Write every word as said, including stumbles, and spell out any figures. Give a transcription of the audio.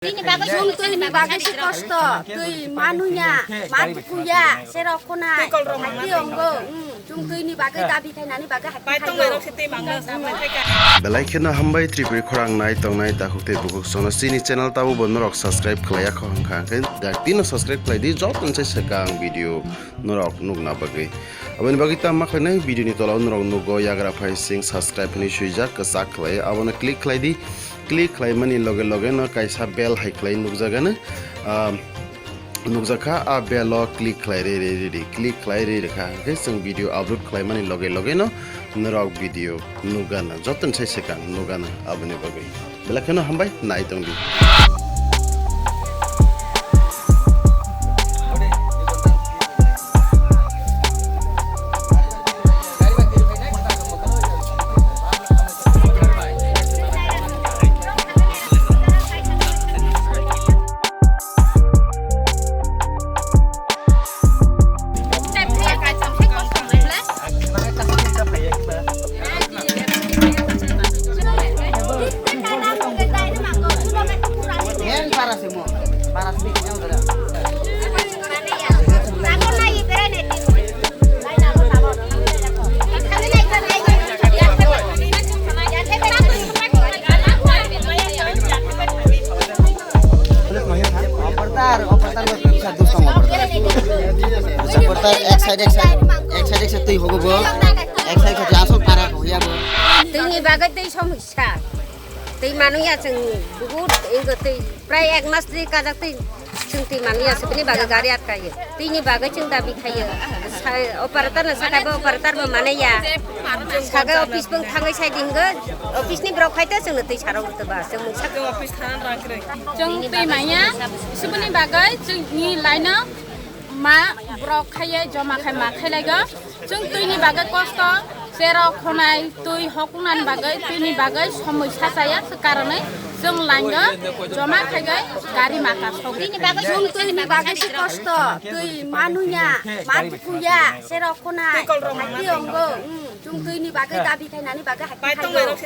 Chwng twi ni bagwi se kosto, twi manuya, ma tukuya, serok khonai, haiti ongo, hmm, chwng twi ni bagwi dabi khainani bagwi haiti khaio. Belai kheno hambai Tripuri khorang nai tongnai takhuk tei bukhuk sono chini channel tabo bo norok subscribe khlaiya kho hwnkha, hwnkhe dak tino subscribe khlai di, joto se swkang video norok nukna bagwi. Aboni bagwi tamo khlainai video ni tola o norok nugo yagra phai sing subscribe hinwi swijak kwchak khlai, abono click khlai di. Click khlaimani loge loge no kaisa bell hai khlai nukjagano, ah, nukjakha, a bell o click khlai ri ri ri ri, click khlai ri rikha, hwnkhe chwng video upload khlaimani loge loge no norok video nukgana, joto ni sai swkang nukgana. Aboni bagwi belai kheno hambai, nai tongdi. Oportar, oportar bo kisa dusong oportar. Oportar ek side, ek side, ek side, ek side twi hogo bo. Ek side khe asol para hoya bo. Twi ni bagwi twi somosya. Twi manuya chwng buhut ingo twi prai ek mas twi kajak twi chwng twi manuya se bini bagwi gari atkayo. Twi ni bagwi chwng dabi khayo. Sa-, operator no sakai bo operator bo manaya. Saga office bung thangwi sai di hingo. Office ni borok khai ta chwng no twi sarok to ba chwng mungsa. Office thana rang kre. Chwng twi manya se bini bagwi chwng ni line o ma borok khaiye joma khai ma khailaigo. Chwng twi ni bagwi kosto, cherok khonai, twi hoknani bagwi, twi ni bagwi somoi sachaya, se karonwi chwng line o joma khaigwi gari maka sogwi. Chwng twi ni bagwi se kosto, twi manuya, ma tukuya, cherok khonai, haiti ongo, hmm, chwng twi ni bagwi dabi khainani bagwi haiti khaio.